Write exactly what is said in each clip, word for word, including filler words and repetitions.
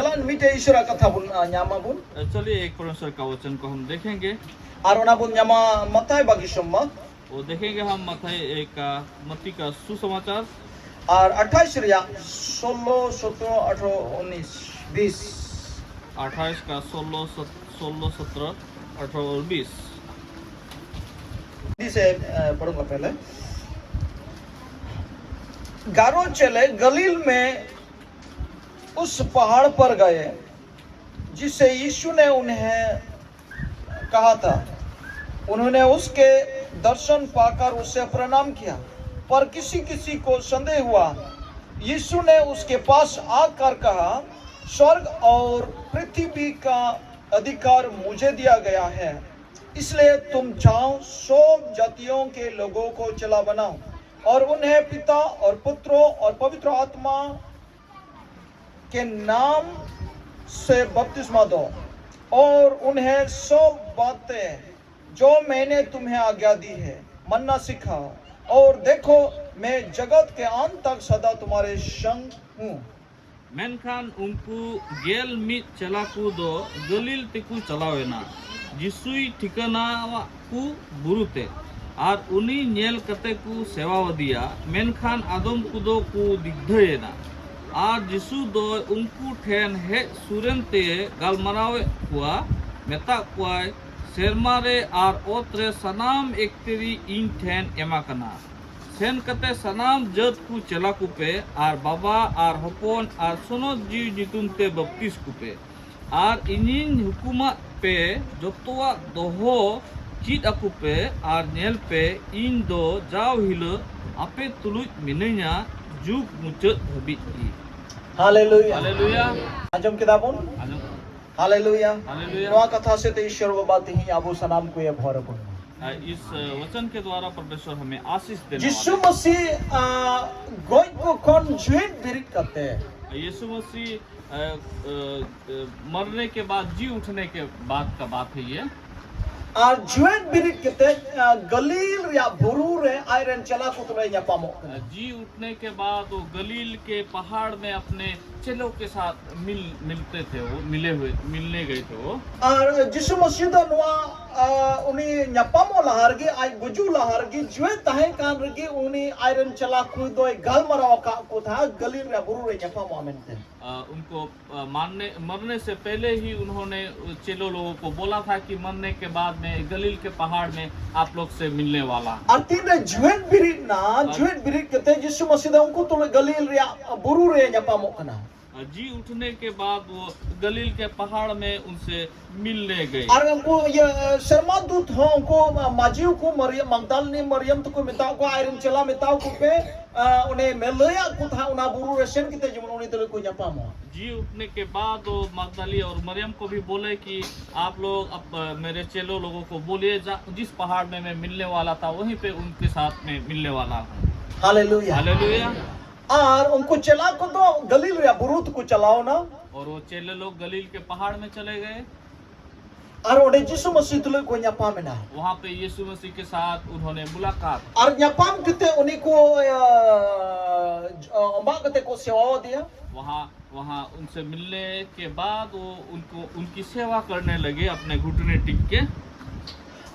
ᱪᱟᱞᱟᱜ ᱢᱤᱫᱴᱮᱡ ᱤᱥᱚᱨᱟᱜ ᱠᱟᱛᱷᱟ ᱵᱚᱱ, ᱟ, ᱧᱟᱢᱟᱵᱚᱱ᱾ चलिए, एक परमेश्वर का वचन को हम देखेंगे। ᱟᱨ ᱚᱱᱟ ᱵᱚᱱ ᱧᱟᱢᱟ ᱢᱟᱛᱟᱭ ᱵᱟᱜᱤ ᱥᱚᱢᱵᱟᱫ। वो देखेंगे हम मत्ती एक, आ, मत्ती का सुसमाचार। ᱟᱨ ᱟᱴᱷᱟᱥ ᱨᱮᱭᱟᱜ ᱥᱳᱞᱞᱳ, ᱥᱚᱛᱨᱚ, ᱟᱴᱷᱨᱚ, ᱩᱱᱤᱥ, ᱵᱤᱥ। अट्ठाईस का सोलह, सत-, सोलह, सत्रह, अठारह और बीस। ᱫᱤᱥᱮ, ᱮ, ᱯᱟᱲᱦᱟᱣ ᱠᱟᱛᱮ ᱞᱮ। ग्यारह चेले गलील में उस पहाड़ पर गए, जिसे यीशु ने उन्हें कहा था। उन्होंने उसके दर्शन पाकर उसे प्रणाम किया, पर किसी किसी को संदेह हुआ। यीशु ने उसके पास आकर कहा, स्वर्ग और पृथ्वी का अधिकार मुझे दिया गया है, इसलिए तुम जाओ, सब जातियों के लोगों को चेला बनाओ और उन्हें पिता और पुत्रों और पवित्र आत्मा के नाम से बपतिस्मा दो और उन्हें सब बातें जो मैंने तुम्हें आज्ञा दी है मानना सिखाओ। और देखो, मैं जगत के अंत तक सदा तुम्हारे संग हूँ। ᱢᱮᱱᱠᱷᱟᱱ ᱩᱱᱠᱩ ᱜᱮᱞ ᱢᱤᱫ ᱪᱮᱞᱟ ᱠᱚ ᱫᱚ ᱜᱟᱹᱞᱤᱞ ᱛᱮᱠᱚ ᱪᱟᱞᱟᱣ ᱮᱱᱟ, ᱡᱤᱥᱩᱭ ᱴᱷᱤᱠᱟᱹᱱᱟᱣᱟᱜ ᱠᱚ ᱵᱩᱨᱩ ᱛᱮ, ᱟᱨ ᱩᱱᱤ ᱧᱮᱞ ᱠᱟᱛᱮ ᱠᱚ ᱥᱮᱣᱟᱣᱟᱫᱤᱭᱟ᱾ ᱢᱮᱱᱠᱷᱟᱱ ᱟᱫᱚᱢ ᱠᱚᱫᱚ ᱠᱚ ᱫᱤᱜᱫᱷᱟᱹᱭᱮᱱᱟ᱾ ᱟᱨ ᱡᱤᱥᱩ ᱫᱚ ᱩᱱᱠᱩ ᱴᱷᱮᱱ ᱦᱮᱡ ᱥᱩᱨᱮᱱ ᱛᱮ ᱜᱟᱞᱢᱟᱨᱟᱣᱮᱫ ᱠᱚᱣᱟ, ᱢᱮᱛᱟᱜ ᱠᱚᱣᱟᱭ, ᱥᱮᱨᱢᱟ ᱨᱮ ᱟᱨ ᱚᱛ ᱨᱮ ᱥᱟᱱᱟᱢ ᱮᱠᱛᱮᱨᱤ ᱤᱧ ᱴᱷᱮᱱ ᱮᱢ ᱟᱠᱟᱱᱟ᱾ ᱥᱮᱱ ᱠᱟᱛᱮ ᱥᱟᱱᱟᱢ ᱡᱟᱹᱛ ᱠᱚ ᱪᱮᱞᱟ ᱠᱚᱯᱮ, ᱟᱨ ᱵᱟᱵᱟ ᱟᱨ ᱦᱚᱯᱚᱱ ᱟᱨ ᱥᱚᱱᱚᱛ ᱡᱤᱣᱤ ᱧᱩᱛᱩᱢ ᱛᱮ ᱵᱟᱯᱛᱤᱥ ᱠᱚᱯᱮ, ᱟᱨ ᱤᱧᱤᱧ ᱦᱩᱠᱩᱢᱟᱫ ᱯᱮ ᱡᱚᱛᱚᱣᱟᱜ ᱫᱚᱦᱚ ᱪᱮᱫ ᱟᱠᱚ ᱯᱮ, ᱟᱨ ᱧᱮᱞ ᱯᱮ, ᱤᱧ ᱫᱚ ᱡᱟᱣ ᱦᱤᱞᱳᱜ ᱟᱯᱮ ᱛᱩᱞᱩᱡ ᱢᱤᱱᱟᱹᱧᱟ, ᱡᱩᱜᱽ ᱢᱩᱪᱟᱹᱫ ᱦᱟᱹᱵᱤᱡ ᱜᱮ᱾ ᱦᱟᱞᱮᱞᱩᱭᱟ᱾ ᱦᱟᱞᱮᱞᱩᱭᱟ᱾ ᱟᱸᱡᱚᱢ ᱠᱮᱫᱟ ᱵᱚᱱ? ᱟᱸᱡᱚᱢ᱾ ᱦᱟᱞᱮᱞᱩᱭᱟ᱾ ᱦᱟᱞᱮᱞᱩᱭᱟ᱾ ᱱᱚᱣᱟ ᱠᱟᱛᱷᱟ ᱥᱮᱫ ᱤᱥᱚᱨ ᱵᱟᱵᱟ ᱛᱮᱦᱮᱧ ᱟᱵᱚ ᱥᱟᱱᱟᱢ ᱠᱚᱭ ᱵᱷᱚᱨ ᱟᱵᱚᱱ ᱢᱟ᱾ ᱟ, इस, अ, वचन के द्वारा परमेश्वर हमें आशीष देने ᱡᱤᱥᱩ वाला है। ᱢᱟᱹᱥᱤ, ᱟ, ᱜᱚᱡ ᱠᱚ ᱠᱷᱚᱱ ᱡᱤᱣᱮᱫ ᱵᱮᱨᱮᱫ ᱠᱟᱛᱮ᱾ यीशु मसीह, अ, अ, अ, मरने के बाद, जी उठने के बाद का बात है ये। ᱟᱨ ᱡᱤᱣᱮᱫ ᱵᱮᱨᱮᱫ ᱠᱟᱛᱮ, ᱟ, ᱜᱟᱹᱞᱤᱞ ᱨᱮᱭᱟᱜ ᱵᱩᱨᱩ ᱨᱮ ᱟᱡᱨᱮᱱ ᱪᱮᱞᱟ ᱠᱚ ᱛᱩᱞᱩᱡ ᱧᱟᱯᱟᱢᱚᱜ ᱠᱟᱱᱟ᱾ जी उठने के बाद वो गलील के पहाड़ में अपने चेलों के साथ मिल मिलते थे वो, मिले हुए, मिलने गए थे वो। ᱟᱨ ᱡᱤᱥᱩ ᱢᱟᱹᱥᱤ ᱫᱚ ᱱᱚᱣᱟ ᱟ, ᱩᱱᱤ ᱧᱟᱯᱟᱢᱚᱜ ᱞᱟᱦᱟ ᱨᱮᱜᱮ, ᱟᱡ ᱜᱩᱡᱩᱜ ᱞᱟᱦᱟ ᱨᱮᱜᱮ, ᱡᱤᱣᱮᱫ ᱛᱟᱦᱮᱸ ᱠᱟᱱ ᱨᱮᱜᱮ ᱩᱱᱤ ᱟᱡᱨᱮᱱ ᱪᱮᱞᱟ ᱠᱚ ᱫᱚᱭ ᱜᱟᱞᱢᱟᱨᱟᱣ ᱟᱠᱟᱫ ᱠᱚ ᱛᱟᱦᱮᱸᱫ ᱜᱟᱹᱞᱤᱞ ᱨᱮ ᱵᱩᱨᱩ ᱨᱮ ᱧᱟᱯᱟᱢᱚᱜᱼᱟ ᱢᱮᱱᱛᱮ᱾ अ, उनको अ, मारने मरने से पहले ही उन्होंने चेलों लोगों को बोला था कि मरने के बाद में गलील के पहाड़ में आप लोग से मिलने वाला हूँ। ᱟᱨ ᱛᱤᱱᱨᱮ ᱡᱤᱣᱮᱫ ᱵᱤᱨᱤᱫ ᱱᱟ, ᱡᱤᱣᱮᱫ ᱵᱤᱨᱤᱫ ᱠᱟᱛᱮ ᱡᱤᱥᱩ ᱢᱟᱹᱥᱤ ᱫᱚ ᱩᱱᱠᱩ ᱛᱩᱞᱩᱡ ᱜᱟᱹᱞᱤᱞ ᱨᱮᱭᱟᱜ ᱵᱩᱨᱩ ᱨᱮ ᱧᱟᱯᱟᱢᱚᱜ ᱠᱟᱱᱟ᱾ जी उठने के बाद वो गलील के पहाड़ में उनसे मिलने गए। ᱟᱨ ᱩᱱᱠᱩ ᱤᱭᱟᱹ ᱥᱮᱨᱢᱟ ᱫᱩᱛ ᱦᱚᱸ ᱩᱱᱠᱩ ᱢᱟᱹᱡᱷᱤ ᱠᱚ ᱢᱟᱨᱤᱭᱟᱢ, ᱢᱟᱜᱽᱫᱟᱞᱤᱱᱤ ᱢᱟᱨᱤᱭᱟᱢ ᱛᱟᱠᱚ ᱢᱮᱛᱟᱣ ᱠᱚᱣᱟ, ᱟᱡᱨᱮᱱ ᱪᱮᱞᱟ ᱢᱮᱛᱟᱣ ᱠᱚ ᱯᱮ, ᱟ, ᱚᱱᱮ ᱢᱮ ᱞᱟᱹᱭᱟᱜ ᱠᱚ ᱛᱟᱦᱮᱸ ᱚᱱᱟ ᱵᱩᱨᱩ ᱨᱮ ᱥᱮᱱ ᱠᱟᱛᱮ ᱡᱮᱢᱚᱱ ᱩᱱᱤ ᱛᱩᱞᱩᱡ ᱠᱚ ᱧᱟᱯᱟᱢᱚᱜᱼᱟ᱾ जी उठने के बाद वो मगदली और मरियम को भी बोले कि आप लोग अब, अ, मेरे चेलों लोगों को बोलिए जा, जिस पहाड़ में मैं मिलने वाला था वहीं पे उनके साथ में मिलने वाला हूँ। ᱦᱟᱞᱮᱞᱩᱭᱟ᱾ हालेलुया। ᱟᱨ ᱩᱱᱠᱩ ᱪᱮᱞᱟ ᱠᱚᱫᱚ ᱜᱟᱹᱞᱤᱞ ᱨᱮᱭᱟᱜ ᱵᱩᱨᱩ ᱛᱮᱠᱚ ᱪᱟᱞᱟᱣᱱᱟ᱾ और वो चेले लोग गलील के पहाड़ में चले गए। ᱟᱨ ᱚᱸᱰᱮ ᱡᱤᱥᱩ ᱢᱟᱹᱥᱤ ᱛᱩᱞᱩᱡ ᱠᱚ ᱧᱟᱯᱟᱢ ᱮᱱᱟ᱾ वहाँ पे यीशु मसीह के साथ उन्होंने मुलाकात। ᱟᱨ ᱧᱟᱯᱟᱢ ᱠᱟᱛᱮ ᱩᱱᱤ ᱠᱚ ᱟ, ᱚᱢᱵᱟᱜ ᱠᱟᱛᱮ ᱠᱚ ᱥᱮᱣᱟ ᱟᱫᱮᱭᱟ᱾ वहाँ वहाँ उनसे मिलने के बाद वो उनको उनकी सेवा करने लगे अपने घुटने टिक के।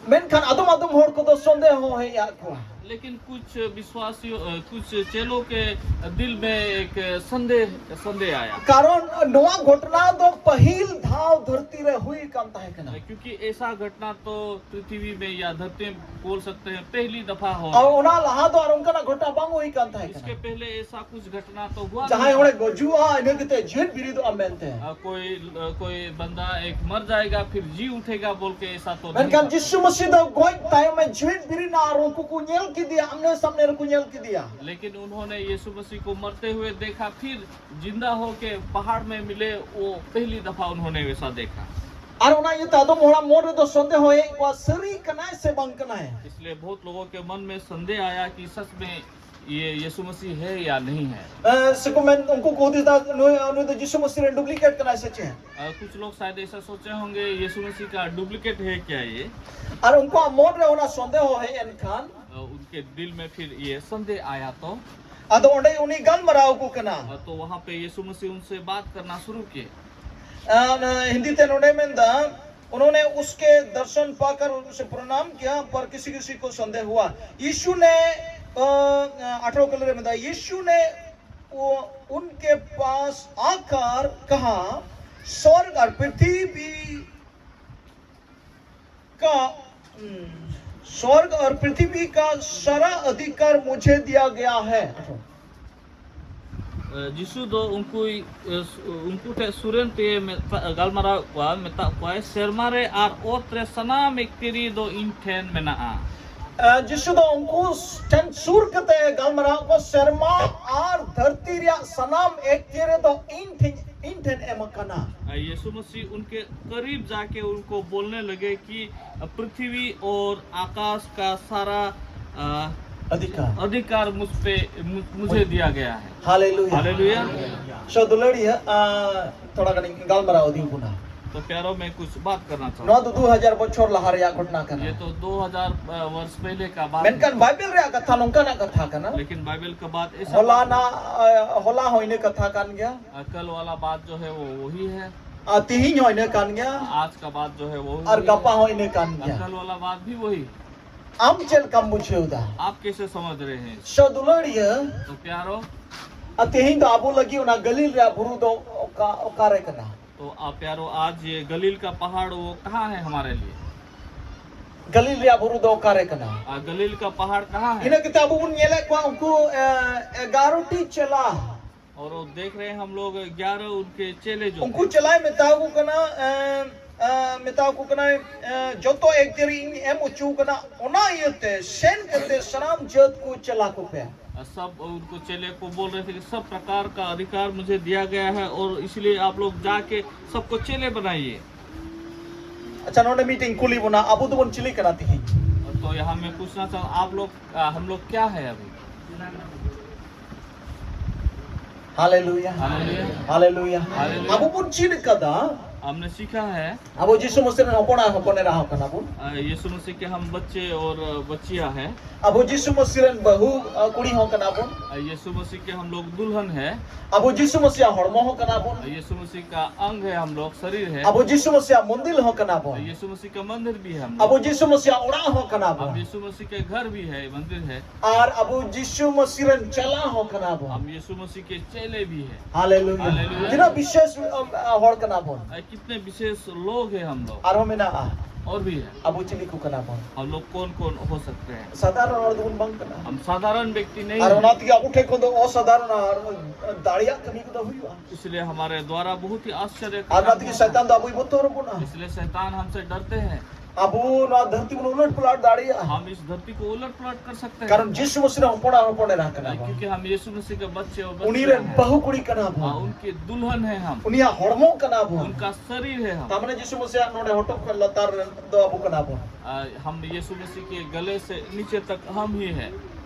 ᱢᱮᱱᱠᱷᱟᱱ ᱟᱫᱚᱢ ᱟᱫᱚᱢ ᱦᱚᱲ ᱠᱚᱫᱚ ᱥᱚᱱᱫᱮᱦᱚ ᱦᱮᱡ ᱟᱫ ᱠᱚᱣᱟ᱾ लेकिन कुछ विश्वासियों अ, कुछ चेलों के दिल में एक संदेह संदेह आया। ᱠᱟᱨᱚᱱ ᱱᱚᱣᱟ ᱜᱷᱚᱴᱚᱱᱟ ᱫᱚ ᱯᱟᱹᱦᱤᱞ ᱫᱷᱟᱣ ᱫᱷᱟᱹᱨᱛᱤ ᱨᱮ ᱦᱩᱭ ᱠᱟᱱ ᱛᱟᱦᱮᱸ ᱠᱟᱱᱟ᱾ क्योंकि ऐसा घटना तो पृथ्वी में या धरती में बोल सकते हैं पहली दफा हो। ᱟᱨ ᱚᱱᱟ ᱞᱟᱦᱟ ᱫᱚ ᱟᱨ ᱚᱱᱠᱟᱱᱟᱜ ᱜᱷᱚᱴᱚᱱᱟ ᱵᱟᱝ ᱦᱩᱭ ᱠᱟᱱ ᱛᱟᱦᱮᱸ इसके ᱠᱟᱱᱟ᱾ पहले ऐसा कुछ घटना तो हुआ ᱡᱟᱦᱟᱸᱭ नहीं। ᱦᱚᱲᱮ ᱜᱩᱡᱩᱜᱼᱟ, ᱤᱱᱟᱹ ᱠᱟᱛᱮ ᱡᱤᱣᱮᱫ ᱵᱤᱨᱤᱫᱚᱜᱼᱟ ᱢᱮᱱᱛᱮ᱾ अ, कोई कोई बंदा एक मर जाएगा फिर जी उठेगा बोल के ऐसा तो नहीं ᱢᱮᱱᱠᱷᱟᱱ था। ᱡᱤᱥᱩ ᱢᱟᱹᱥᱤ ᱫᱚ ᱜᱚᱡ ᱛᱟᱭᱚᱢᱮ ᱡᱤᱣᱮᱫ ᱵᱤᱨᱤᱫ ᱮᱱᱟ ᱟᱨ ᱩᱱᱠᱩ ᱠᱚ ᱧᱮᱞ ᱠᱮᱫᱮᱭᱟ, ᱟᱢᱱᱮ ᱥᱟᱢᱱᱮ ᱨᱮᱠᱚ ᱧᱮᱞ ᱠᱮᱫᱮᱭᱟ᱾ लेकिन उन्होंने यीशु मसीह को मरते हुए देखा, फिर जिंदा होके पहाड़ में मिले, वो पहली दफा उन्होंने वैसा देखा। ᱟᱨ ᱚᱱᱟ ᱤᱭᱟᱹᱛᱮ ᱟᱫᱚᱢ ᱦᱚᱲᱟᱜ ᱢᱚᱱ ᱨᱮᱫᱚ ᱥᱚᱱᱫᱮᱦᱚ ᱦᱮᱡ ᱠᱚᱣᱟ, ᱥᱟᱹᱨᱤ ᱠᱟᱱᱟᱭ ᱥᱮ ᱵᱟᱝ ᱠᱟᱱᱟᱭ᱾ इसलिए बहुत लोगों के मन में संदेह आया कि सच में ये यीशु मसीह है या नहीं है। ᱮ, ᱥᱮᱠᱚ ᱢᱮᱱ, ᱩᱱᱠᱩ ᱠᱚ ᱦᱩᱫᱤᱥ ᱫᱟ, ᱱᱩᱭ, ᱱᱩᱭ ᱫᱚ ᱡᱤᱥᱩ ᱢᱟᱹᱥᱤ ᱨᱮᱱ ᱰᱩᱯᱞᱤᱠᱮᱴ ᱠᱟᱱᱟᱭ ᱥᱮ ᱪᱮᱫ? अ, कुछ लोग शायद ऐसा सोचे होंगे यीशु मसीह का डुप्लीकेट है क्या ये। ᱟᱨ ᱩᱱᱠᱩᱣᱟᱜ ᱢᱚᱱ ᱨᱮ ᱚᱱᱟ ᱥᱚᱱᱫᱮᱦᱚ ᱦᱮᱡ ᱮᱱ ᱠᱷᱟᱱ, अ, उनके दिल में फिर ये संदेह आया तो ᱟᱫᱚ ᱚᱸᱰᱮ ᱩᱱᱤ ᱜᱟᱞᱢᱟᱨᱟᱣ ᱟᱠᱚ ᱠᱟᱱᱟ᱾ और तो वहाँ पे यीशु मसीह उनसे बात करना शुरू किए। ᱟᱨ ᱦᱤᱱᱫᱤ ᱛᱮ ᱱᱚᱰᱮ ᱢᱮᱱᱫᱟ, उन्होंने उसके दर्शन पाकर उसे प्रणाम किया, पर किसी किसी को संदेह हुआ। यीशु ने, ᱟᱴᱷᱨᱚ ᱠᱟᱞᱤ ᱨᱮ ᱢᱮᱱᱫᱟ, यीशु ने वो उनके पास आकर कहा, स्वर्ग और पृथ्वी का, हम्म, स्वर्ग और पृथ्वी का सारा अधिकार मुझे दिया गया है। ᱡᱤᱥᱩ ᱫᱚ ᱩᱱᱠᱩᱭ ᱩᱱᱠᱩ ᱴᱷᱮᱱ ᱥᱩᱨᱮᱱ ᱛᱮ ᱜᱟᱞᱢᱟᱨᱟᱣ ᱠᱚᱣᱟ, ᱢᱮᱛᱟᱜ ᱠᱚᱣᱟᱭ, ᱥᱮᱨᱢᱟ ᱨᱮ ᱟᱨ ᱚᱛ ᱨᱮ ᱥᱟᱱᱟᱢ ᱮᱠᱛᱮᱨᱤ ᱫᱚ ᱤᱧ ᱴᱷᱮᱱ ᱢᱮᱱᱟᱜᱼᱟ᱾ ᱡᱤᱥᱩ ᱫᱚ ᱩᱱᱠᱩ ᱴᱷᱮᱱ ᱥᱩᱨ ᱠᱟᱛᱮ ᱜᱟᱞᱢᱟᱨᱟᱣ ᱠᱚ, ᱥᱮᱨᱢᱟ ᱟᱨ ᱫᱷᱟᱹᱨᱛᱤ ᱨᱮᱭᱟᱜ ᱥᱟᱱᱟᱢ ᱮᱠᱛᱮᱨᱤ ᱫᱚ ᱤᱧ ᱴᱷᱮᱱ, ᱤᱧ ᱴᱷᱮᱱ ᱮᱢ ᱟᱠᱟᱱᱟ᱾ यीशु मसीह उनके करीब जाके उनको बोलने लगे कि पृथ्वी और आकाश का सारा अ, अधिकार। अधिकार मुझ पे मु- मुझे दिया गया है। हालेलुया। हालेलुया। ᱥᱚ ᱫᱩᱞᱟᱹᱲᱤᱭᱟᱹ, ᱟ, ᱛᱷᱚᱲᱟ ᱜᱟᱱᱤᱧ ᱜᱟᱞᱢᱟᱨᱟᱣ ᱤᱫᱤ ᱵᱚᱱᱟ᱾ तो प्यारो, मैं कुछ बात करना चाहता ᱱᱚᱣᱟ ᱫᱚ ᱫᱩ ᱦᱟᱡᱟᱨ ᱵᱚᱪᱷᱚᱨ ᱞᱟᱦᱟ ᱨᱮᱭᱟᱜ ᱜᱷᱚᱴᱱᱟ ᱠᱟᱱᱟ᱾ ये तो दो हज़ार वर्ष पहले का बात है। ᱢᱮᱱᱠᱷᱟᱱ ᱵᱟᱭᱵᱮᱞ ᱨᱮᱭᱟᱜ ᱠᱟᱛᱷᱟ ᱱᱚᱝᱠᱟᱱᱟᱜ ᱠᱟᱛᱷᱟ ᱠᱟᱱᱟ᱾ लेकिन बाइबल का बात ऐसा ᱦᱚᱞᱟᱱᱟᱜ, ᱟ, ᱦᱚᱞᱟ ᱦᱚᱸ ᱤᱱᱟᱹ ᱠᱟᱛᱷᱟ ᱠᱟᱱ ᱜᱮᱭᱟ᱾ कल वाला बात जो है वो वही है। ᱟᱨ ᱛᱤᱦᱤᱧ ᱦᱚᱸ ᱤᱱᱟᱹ ᱠᱟᱱ ᱜᱮᱭᱟ᱾ आज का बात जो है वो वही ᱟᱨ है। ᱜᱟᱯᱟ ᱦᱚᱸ ᱤᱱᱟᱹ ᱠᱟᱱ और ᱜᱮᱭᱟ᱾ कल वाला बात भी वही। ᱟᱢ ᱪᱮᱫ ᱞᱮᱠᱟᱢ ᱵᱩᱡᱷᱟᱹᱣ ᱮᱫᱟ? आप कैसे समझ रहे हैं? ᱥᱚ ᱫᱩᱞᱟᱹᱲᱤᱭᱟᱹ, तो प्यारो, ᱟᱨ ᱛᱤᱦᱤᱧ ᱫᱚ ᱟᱵᱚ ᱞᱟᱹᱜᱤᱫ ᱚᱱᱟ ᱜᱟᱹᱞᱤᱞ ᱨᱮᱭᱟᱜ ᱵᱩᱨᱩ ᱫᱚ ᱚᱠᱟ, ᱚᱠᱟᱨᱮ ᱠᱟᱱᱟ? तो आप प्यारो, आज ये गलील का पहाड़ वो कहाँ है हमारे लिए? ᱜᱟᱹᱞᱤᱞ ᱨᱮᱭᱟᱜ ᱵᱩᱨᱩ ᱫᱚ ᱚᱠᱟᱨᱮ ᱠᱟᱱᱟ? आ, गलील का पहाड़ कहाँ है? ᱤᱱᱟᱹ ᱠᱟᱛᱮ ᱟᱵᱚ ᱵᱚᱱ ᱧᱮᱞᱮᱫ ᱠᱚᱣᱟ ᱩᱱᱠᱩ, ᱮ, ᱮᱜᱟᱨᱚ ᱴᱤ ᱪᱮᱞᱟ᱾ और वो देख रहे हैं हम लोग ग्यारह उनके चेले जो ᱩᱱᱠᱩ ᱪᱮᱞᱟᱭ ᱢᱮᱛᱟ ᱠᱚ ᱠᱟᱱᱟ, ᱮ, ᱮ, ᱢᱮᱛᱟ ᱠᱚ ᱠᱟᱱᱟᱭ, ᱮ, ᱡᱚᱛᱚ ᱮᱠᱛᱮᱨᱤ ᱤᱧ ᱮᱢ ᱦᱚᱪᱚ ᱠᱟᱱᱟ, ᱚᱱᱟ ᱤᱭᱟᱹᱛᱮ ᱥᱮᱱ ᱠᱟᱛᱮ ᱥᱟᱱᱟᱢ ᱡᱟᱹᱛ ᱠᱚ ᱪᱮᱞᱟ ᱠᱚᱯᱮ᱾ सब उनको चेले को बोल रहे थे कि सब प्रकार का अधिकार मुझे दिया गया है और इसलिए आप लोग जाके सबको चेले बनाइए। ᱟᱪᱪᱷᱟ, ᱱᱚᱰᱮ ᱢᱤᱫᱴᱮᱱ ᱠᱩᱞᱤ ᱵᱚᱱᱟ, ᱟᱵᱚ ᱫᱚᱵᱚᱱ ᱪᱤᱞᱤ ᱠᱟᱱᱟ ᱛᱤᱦᱤᱧ? तो यहाँ मैं पूछना चाहूँ, आप लोग, आ, हम लोग क्या है अभी? ᱦᱟᱞᱮᱞᱩᱭᱟ᱾ ᱦᱟᱞᱮᱞᱩᱭᱟ᱾ ᱦᱟᱞᱮᱞᱩᱭᱟ᱾ ᱦᱟᱞᱮᱞᱩᱭᱟ᱾ ᱟᱵᱚ ᱵᱚᱱ ᱪᱮᱫ ᱠᱟᱫᱟ, हमने सीखा है। ᱟᱵᱚ ᱡᱤᱥᱩ ᱢᱟᱹᱥᱤ ᱨᱮᱱ ᱦᱚᱯᱚᱱᱟ ᱦᱚᱯᱚᱱ ᱮᱨᱟ ᱦᱚᱸ ᱠᱟᱱᱟ ᱵᱚᱱ᱾ अ, यीशु मसीह के हम बच्चे और, अ, बच्चियां हैं। ᱟᱵᱚ ᱡᱤᱥᱩ ᱢᱟᱹᱥᱤ ᱨᱮᱱ ᱵᱟᱹᱦᱩ ᱟᱹ, ᱠᱩᱲᱤ ᱦᱚᱸ ᱠᱟᱱᱟ ᱵᱚᱱ᱾ अ, यीशु मसीह के हम लोग दुल्हन है। ᱟᱵᱚ ᱡᱤᱥᱩ ᱢᱟᱹᱥᱤᱭᱟᱜ ᱦᱚᱲᱢᱚ ᱦᱚᱸ ᱠᱟᱱᱟ ᱵᱚᱱ᱾ अ, यीशु मसीह का अंग है हम लोग, शरीर है। ᱟᱵᱚ ᱡᱤᱥᱩ ᱢᱟᱹᱥᱤᱭᱟᱜ ᱢᱚᱱᱫᱤᱨ ᱦᱚᱸ ᱠᱟᱱᱟ ᱵᱚᱱ᱾ अ, यीशु मसीह का मंदिर भी है हम ᱟᱵᱚ लोग। ᱡᱤᱥᱩ ᱢᱟᱹᱥᱤᱭᱟᱜ ᱚᱲᱟᱜ ᱦᱚᱸ ᱠᱟᱱᱟ हम ᱵᱚᱱ᱾ यीशु मसीह के घर भी है, मंदिर है। ᱟᱨ ᱟᱵᱚ ᱡᱤᱥᱩ ᱢᱟᱹᱥᱤ ᱨᱮᱱ ᱪᱮᱞᱟ ᱦᱚᱸ ᱠᱟᱱᱟ ᱵᱚᱱ᱾ हम यीशु मसीह के चेले भी हैं। ᱦᱟᱞᱮᱞᱩᱭᱟ᱾ ᱦᱟᱞᱮᱞᱩᱭᱟ᱾ ᱛᱤᱱᱟᱹᱜ ᱵᱤᱥᱮᱥ ᱟᱢ, ᱟ, ᱦᱚᱲ ᱠᱟᱱᱟ ᱵᱚᱱ᱾ अ, कितने विशेष लोग हैं हम लोग। ᱟᱨᱦᱚᱸ ᱢᱮᱱᱟᱜᱼᱟ, और भी है। ᱟᱵᱚ ᱪᱤᱞᱤ ᱠᱚ ᱠᱟᱱᱟ ᱵᱚᱱ? हम लोग कौन कौन हो सकते हैं? ᱥᱟᱫᱷᱟᱨᱚᱱ ᱦᱚᱲ ᱫᱚᱵᱚᱱ ᱵᱟᱝ ᱠᱟᱱᱟ᱾ हम साधारण व्यक्ति नहीं ᱟᱨ हैं। ᱚᱱᱟ ᱛᱮᱜᱮ ᱟᱵᱚ ᱴᱷᱮᱱ ᱠᱷᱚᱱ ᱫᱚ ᱚᱥᱟᱫᱷᱟᱨᱚᱱ ᱟᱨ ᱫᱟᱲᱮᱭᱟᱜ ᱠᱟᱹᱢᱤ ᱠᱚᱫᱚ ᱦᱩᱭᱩᱜᱼᱟ᱾ इसलिए हमारे द्वारा बहुत ही आश्चर्य ᱟᱨ काम ᱚᱱᱟ ᱛᱮᱜᱮ होता है। ᱥᱟᱭᱛᱟᱱ ᱫᱚ ᱟᱵᱚᱭ ᱵᱚᱛᱚᱨ ᱵᱚᱱᱟ᱾ इसलिए शैतान हमसे डरते हैं। ᱟᱵᱚ ᱱᱚᱣᱟ ᱫᱷᱟᱹᱨᱛᱤ ᱵᱚᱱ ᱩᱞᱟᱹᱴ ᱯᱟᱞᱟᱴ ᱫᱟᱲᱮᱭᱟᱜᱼᱟ᱾ हम इस धरती को उलट पलट कर सकते हैं। ᱠᱟᱨᱚᱱ ᱡᱤᱥᱩ ᱢᱟᱹᱥᱤ ᱨᱮᱱ ᱦᱚᱯᱚᱱᱟ ᱦᱚᱯᱚᱱ ᱮᱨᱟ ᱠᱟᱱᱟ ᱵᱚᱱ᱾ क्योंकि हम यीशु मसीह के बच्चे और ᱩᱱᱤ बच्चे ᱨᱮᱱ हैं। ᱵᱟᱹᱦᱩ ᱠᱩᱲᱤ ᱠᱟᱱᱟ हाँ, ᱵᱚᱱ᱾ उनकी दुल्हन है हम। ᱩᱱᱤᱭᱟᱜ ᱦᱚᱲᱢᱚ ᱠᱟᱱᱟ ᱵᱚᱱ᱾ उनका शरीर है हम। ᱛᱟᱨ ᱢᱟᱱᱮ ᱡᱤᱥᱩ ᱢᱟᱹᱥᱤᱭᱟᱜ ᱱᱚᱰᱮ ᱦᱚᱴᱚᱜ ᱠᱷᱚᱱ ᱞᱟᱛᱟᱨ ᱨᱮᱱ ᱫᱚ ᱟᱵᱚ ᱠᱟᱱᱟ ᱵᱚᱱ᱾ आ, हम यीशु मसीह के गले से नीचे तक हम ही हैं।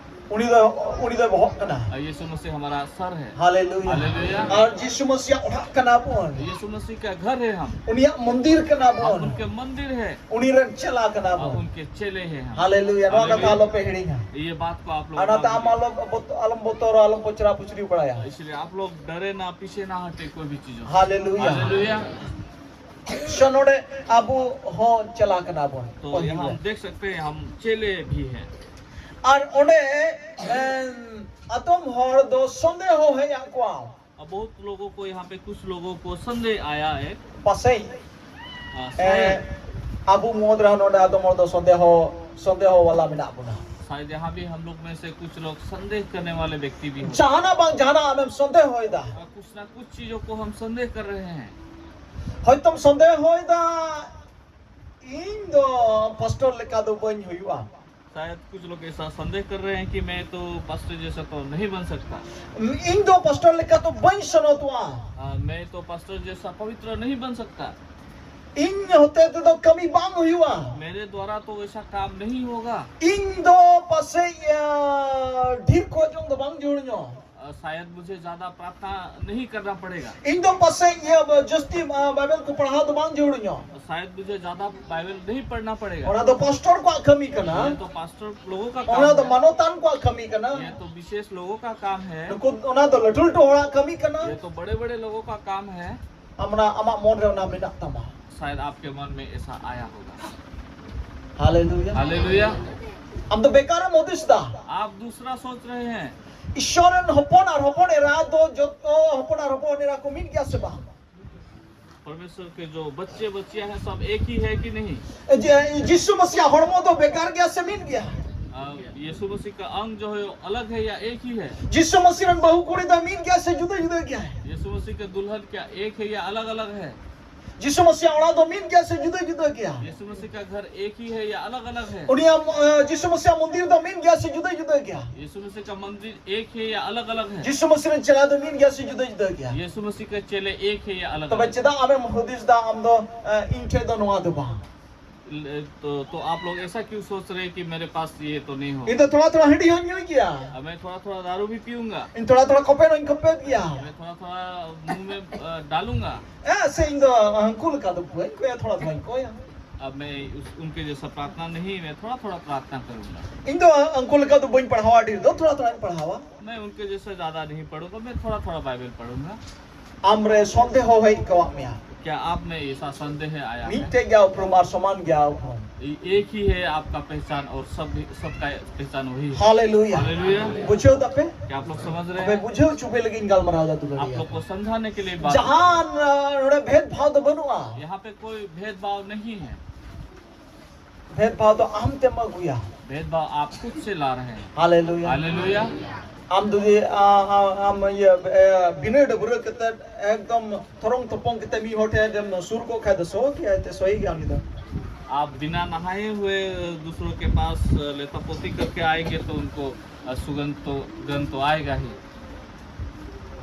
ᱩᱱᱤ ᱫᱚ, ᱩᱱᱤ ᱫᱚ ᱵᱚᱦᱚᱜ ᱠᱟᱱᱟ᱾ आ, यीशु मसीह हमारा सर है। ᱦᱟᱞᱮᱞᱩᱭᱟ᱾ ᱦᱟᱞᱮᱞᱩᱭᱟ᱾ ᱟᱨ ᱡᱤᱥᱩ ᱢᱟᱹᱥᱤᱭᱟᱜ ᱚᱲᱟᱜ ᱠᱟᱱᱟ ᱵᱚᱱ᱾ यीशु मसीह का घर है हम। ᱩᱱᱤᱭᱟᱜ ᱢᱚᱱᱫᱤᱨ ᱠᱟᱱᱟ हम ᱵᱚᱱ᱾ उनके मंदिर है। ᱩᱱᱤ ᱨᱮᱱ ᱪᱮᱞᱟ ᱠᱟᱱᱟ हम ᱵᱚᱱ᱾ उनके चेले हैं हम। ᱦᱟᱞᱮᱞᱩᱭᱟ᱾ ᱱᱚᱣᱟ ᱠᱟᱛᱷᱟ ᱦᱟᱞᱮᱞᱩᱭᱟ᱾ ᱟᱞᱚᱯᱮ ᱦᱤᱲᱤᱧᱟ᱾ ये बात को आप लोग ᱟᱨ ᱚᱱᱟᱛᱮ मत ᱟᱢ ᱟᱞᱚ ᱵᱚᱛ-, ᱟᱞᱚᱢ ᱵᱚᱛᱚᱨᱚᱜᱼᱟ, ᱟᱞᱚᱢ ᱯᱚᱪᱨᱟ ᱯᱩᱪᱨᱤ ᱵᱟᱲᱟᱭᱟ᱾ भूलिए। इसलिए आप लोग डरे ना, पीछे ना हटे कोई भी चीजों से। ᱦᱟᱞᱮᱞᱩᱭᱟ᱾ ᱦᱟᱞᱮᱞᱩᱭᱟ᱾ ᱥᱮ ᱱᱚᱰᱮ ᱟᱵᱚ ᱦᱚᱸ ᱪᱮᱞᱟ ᱠᱟᱱᱟ ᱵᱚᱱ᱾ तो ᱯᱟᱹᱦᱤᱞ यहाँ ᱨᱮ᱾ हम देख सकते हैं, हम चेले भी हैं। ᱟᱨ ᱚᱸᱰᱮ ᱮᱢ, ᱟᱫᱚᱢ ᱦᱚᱲ ᱫᱚ ᱥᱚᱱᱫᱮᱦᱚ ᱦᱮᱡ ᱟᱫ ᱠᱚᱣᱟ᱾ अब बहुत लोगों को, यहाँ पे कुछ लोगों को संदेह आया है। ᱯᱟᱥᱮᱡ आ, ᱮ, शायद ᱟᱵᱚ ᱢᱩᱫᱽ ᱨᱮᱦᱚᱸ ᱱᱚᱰᱮ ᱟᱫᱚᱢ ᱦᱚᱲ ᱫᱚ ᱥᱚᱱᱫᱮᱦᱚ, ᱥᱚᱱᱫᱮᱦᱚ ᱵᱟᱞᱟ ᱢᱮᱱᱟᱜ ᱵᱚᱱᱟ᱾ शायद यहाँ भी हम लोग में से कुछ लोग संदेह करने वाले व्यक्ति भी हो। ᱡᱟᱦᱟᱱᱟᱜ ᱵᱟᱝ ᱡᱟᱦᱟᱱᱟᱜ ᱟᱢᱮᱢ ᱥᱚᱱᱫᱮᱦᱚᱭᱮᱫᱟ᱾ कुछ ना कुछ चीजों को हम संदेह कर रहे हैं। ᱦᱚᱭᱛᱚᱢ ᱥᱚᱱᱫᱮᱦᱚᱭᱮᱫᱟ, ᱤᱧ ᱫᱚ ᱯᱟᱥᱴᱚᱨ ᱞᱮᱠᱟ ᱫᱚ ᱵᱟᱹᱧ ᱦᱩᱭᱩᱜᱼᱟ᱾ शायद कुछ लोग ऐसा संदेह कर रहे हैं कि मैं तो पास्टर जैसा तो नहीं बन सकता। ᱤᱧ ᱫᱚ ᱯᱟᱥᱴᱚᱨ ᱞᱮᱠᱟ ᱫᱚ ᱵᱟᱹᱧ ᱥᱚᱱᱚᱛᱚᱜᱼᱟ᱾ आ, मैं तो पास्टर जैसा पवित्र नहीं बन सकता। ᱤᱧ ᱦᱚᱛᱮ ᱛᱮᱫᱚ ᱠᱟᱹᱢᱤ ᱵᱟᱝ ᱦᱩᱭᱩᱜᱼᱟ᱾ मेरे द्वारा तो ऐसा काम नहीं होगा। ᱤᱧ ᱫᱚ ᱯᱟᱥᱮᱡ ᱟ, ᱰᱷᱮᱨ ᱠᱚ ᱡᱚᱝ ᱫᱚ ᱵᱟᱝ ᱡᱩᱲᱧᱚ᱾ आ, शायद मुझे ज्यादा प्रार्थना नहीं करना पड़ेगा। ᱤᱧ ᱫᱚ ᱯᱟᱥᱮᱡ ᱤᱭᱟᱹ ᱡᱟᱹᱥᱛᱤ ᱵᱟᱭᱵᱮᱞ ᱠᱚ ᱯᱟᱲᱦᱟᱣ ᱫᱚ ᱵᱟᱝ ᱡᱟᱹᱨᱩᱲᱤᱧᱟ᱾ शायद मुझे ज्यादा बाइबल नहीं पढ़ना पड़ेगा। ᱚᱱᱟ ᱫᱚ ᱯᱟᱥᱴᱚᱨ ᱠᱚᱣᱟᱜ ᱠᱟᱹᱢᱤ ᱠᱟᱱᱟ᱾ ये तो पास्टर लोगों का ᱚᱱᱟ ᱫᱚ काम है। ᱢᱟᱱᱚᱛᱟᱱ ᱠᱚᱣᱟᱜ ᱠᱟᱹᱢᱤ ᱠᱟᱱᱟ᱾ ये तो विशेष लोगों का काम है। ᱱᱩᱠᱩ, ᱚᱱᱟ ᱫᱚ ᱞᱟᱹᱴᱩ ᱞᱟᱹᱴᱩ ᱦᱚᱲᱟᱜ ᱠᱟᱹᱢᱤ ᱠᱟᱱᱟ᱾ ये तो बड़े बड़े लोगों का काम है। ᱟᱢ ᱚᱱᱟ, ᱟᱢᱟᱜ ᱢᱚᱱ ᱨᱮ ᱚᱱᱟ ᱢᱮᱱᱟᱜ ᱛᱟᱢᱟ᱾ शायद आपके मन में ऐसा आया होगा। ᱦᱟᱞᱮᱞᱩᱭᱟ᱾ हालेलुया। ᱟᱢ ᱫᱚ ᱵᱮᱠᱟᱨ ᱮᱢ ᱦᱩᱫᱤᱥ ᱫᱟ᱾ आप दूसरा सोच रहे हैं। ᱤᱥᱚᱨ ᱨᱮᱱ ᱦᱚᱯᱚᱱ ᱟᱨ ᱦᱚᱯᱚᱱ ᱮᱨᱟ ᱫᱚ ᱡᱚᱛᱚ ᱦᱚᱯᱚᱱ ᱟᱨ ᱦᱚᱯᱚᱱ ᱮᱨᱟ ᱠᱚ ᱢᱤᱫ ᱜᱮᱭᱟ ᱥᱮ ᱵᱟᱝ? परमेश्वर के जो बच्चे बच्चियां हैं, सब एक ही है कि नहीं? ᱡᱮ ᱡᱤᱥᱩ ᱢᱟᱥᱤᱭᱟ ᱦᱚᱲᱢᱚ ᱫᱚ ᱵᱮᱠᱟᱨ ᱜᱮᱭᱟ ᱥᱮ ᱢᱤᱫ ᱜᱮᱭᱟ? आ, यीशु मसीह का अंग जो है, वो अलग है या एक ही है? ᱡᱤᱥᱩ ᱢᱟᱥᱤ ᱨᱮᱱ ᱵᱟᱹᱦᱩ ᱠᱩᱲᱤ ᱫᱚ ᱢᱤᱫ ᱜᱮᱭᱟ ᱥᱮ ᱡᱩᱫᱟᱹ ᱡᱩᱫᱟᱹ ᱜᱮᱭᱟ? यीशु मसीह का दुल्हन क्या एक है या अलग अलग है? ᱡᱤᱥᱩ ᱢᱟᱥᱤᱭᱟ ᱚᱲᱟᱜ ᱫᱚ ᱢᱤᱫ ᱜᱮᱭᱟ ᱥᱮ ᱡᱩᱫᱟᱹ ᱡᱩᱫᱟᱹ ᱜᱮᱭᱟ? यीशु मसीह का घर एक ही है या अलग अलग है? ᱩᱱᱤᱭᱟᱜ ᱡᱤᱥᱩ ᱢᱟᱥᱤᱭᱟ ᱢᱚᱱᱫᱤᱨ ᱫᱚ ᱢᱤᱫ ᱜᱮᱭᱟ ᱥᱮ ᱡᱩᱫᱟᱹ ᱡᱩᱫᱟᱹ ᱜᱮᱭᱟ? यीशु मसीह का मंदिर एक है या अलग अलग है? ᱡᱤᱥᱩ ᱢᱟᱥᱤ ᱨᱮᱱ ᱪᱮᱞᱟ ᱫᱚ ᱢᱤᱫ ᱜᱮᱭᱟ ᱥᱮ ᱡᱩᱫᱟᱹ ᱡᱩᱫᱟᱹ ᱜᱮᱭᱟ? यीशु मसीह के चेले एक है या अलग ᱛᱚᱵᱮ अलग? ᱪᱮᱫᱟᱜ ᱟᱢᱮᱢ ᱦᱩᱫᱤᱥ ᱫᱟ ᱟᱢ ᱫᱚ ᱤᱧ ᱴᱷᱮᱡ ᱫᱚ ᱱᱚᱣᱟ ᱫᱚ ᱵᱟᱝ? तो, तो आप लोग ऐसा क्यों सोच रहे हैं कि मेरे पास ये तो नहीं हो? ᱤᱧ ᱫᱚ ᱛᱷᱚᱲᱟ ᱛᱷᱚᱲᱟ ᱦᱟᱺᱰᱤ ᱦᱚᱸᱧ ᱧᱩᱭ ᱜᱮᱭᱟ᱾ अब मैं थोड़ा थोड़ा दारू भी पीऊंगा। ᱤᱧ ᱛᱷᱚᱲᱟ ᱛᱷᱚᱲᱟ ᱠᱚᱯᱮᱱ ᱦᱚᱸᱧ ᱠᱚᱯᱮᱫ ᱜᱮᱭᱟ᱾ मैं थोड़ा थोड़ा मुंह में अ, डालूंगा। ᱦᱮᱸ, ᱥᱮ ᱤᱧ ᱫᱚ ᱦᱟᱹᱱᱠᱩ ᱞᱮᱠᱟ ᱫᱚ ᱵᱟᱹᱧ ᱠᱚᱭᱟ, ᱛᱷᱚᱲᱟ ᱛᱷᱚᱲᱟᱧ ᱠᱚᱭᱟ᱾ अब मैं उस, उनके जैसा प्रार्थना नहीं, मैं थोड़ा थोड़ा प्रार्थना करूंगा। ᱤᱧ ᱫᱚ ᱩᱱᱠᱩ ᱞᱮᱠᱟ ᱫᱚ ᱵᱟᱹᱧ ᱯᱟᱲᱦᱟᱣᱟ, ᱰᱷᱮᱨ ᱫᱚ ᱛᱷᱚᱲᱟ ᱛᱷᱚᱲᱟᱧ ᱯᱟᱲᱦᱟᱣᱟ᱾ मैं उनके जैसा ज्यादा नहीं पढ़ूंगा, मैं थोड़ा थोड़ा बाइबल पढ़ूंगा। ᱟᱢ ᱨᱮ ᱥᱚᱱᱫᱮᱦᱚ ᱦᱮᱡ ᱠᱟᱣᱟᱜ ᱢᱮᱭᱟ? क्या आप में ऐसा संदेह आया है? ᱢᱤᱫᱴᱮᱡ ᱜᱮᱭᱟ ᱩᱯᱨᱩᱢ ᱟᱨ ᱥᱚᱢᱟᱱ ᱜᱮᱭᱟ ᱩᱯᱨᱩᱢ᱾ ए- एक ही है आपका पहचान और सब सबका पहचान वही है। ᱦᱟᱞᱮᱞᱩᱭᱟ᱾ हालेलुया। ᱵᱩᱡᱷᱟᱹᱣ ᱫᱟᱯᱮ? क्या आप लोग समझ रहे ᱟᱯᱮ हैं? ᱵᱩᱡᱷᱟᱹᱣ ᱦᱚᱪᱚ ᱯᱮ ᱞᱟᱹᱜᱤᱫ ᱤᱧ ᱜᱟᱞᱢᱟᱨᱟᱣ ᱫᱟ ᱫᱩᱞᱟᱹᱲᱤᱭᱟᱹ᱾ आप लोग को समझाने के लिए बात। ᱡᱟᱦᱟᱱ ᱱᱚᱰᱮ ᱵᱷᱮᱫ ᱵᱷᱟᱣ ᱫᱚ ᱵᱟᱹᱱᱩᱜᱼᱟ᱾ यहाँ पे कोई भेदभाव नहीं है। ᱵᱷᱮᱫ ᱵᱷᱟᱣ ᱫᱚ ᱟᱢ ᱛᱮᱢ ᱟᱹᱜᱩᱭᱟ᱾ भेदभाव आप खुद से ला रहे हैं। ᱦᱟᱞᱮᱞᱩᱭᱟ᱾ हालेलुया। ᱟᱢ ᱡᱩᱫᱤ ᱟ, ᱟ, ᱟᱢ ᱤᱭᱟᱹ ᱮ, ᱵᱤᱱᱟᱹ ᱰᱟᱹᱵᱽᱨᱟᱹ ᱠᱟᱛᱮ ᱮᱠᱫᱚᱢ ᱛᱷᱚᱨᱚᱝ ᱛᱚᱯᱚᱝ ᱠᱟᱛᱮ ᱢᱤᱫ ᱦᱚᱲ ᱴᱷᱮᱱ ᱮᱢ ᱥᱩᱨ ᱠᱚᱜ ᱠᱷᱟᱡ ᱫᱚ ᱥᱚᱦᱤ ᱜᱮᱭᱟ, ᱮᱱᱛᱮ ᱥᱚᱦᱤ ᱜᱮᱭᱟ ᱩᱱᱤ ᱫᱚ᱾ आप बिना नहाए हुए दूसरों के पास लेपापोती करके आएंगे तो उनको सुगंध तो गंध तो आएगा ही।